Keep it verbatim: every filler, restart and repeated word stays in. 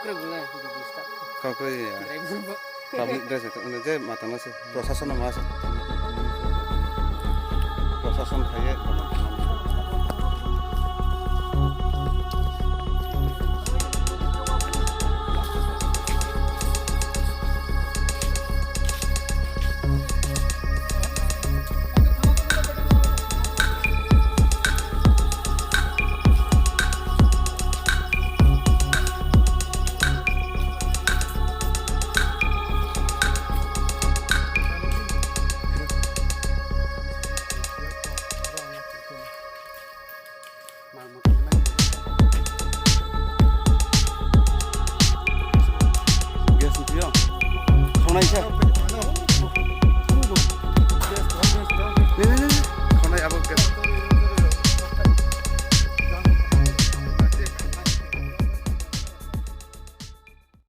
Kwrwi bole, bibista. Kok kwrwi ya. Driver bo. Public dress itu, ini je mata masih, prosason nama sih. Prosason kaya. Gas ni tiyo. Sonai se.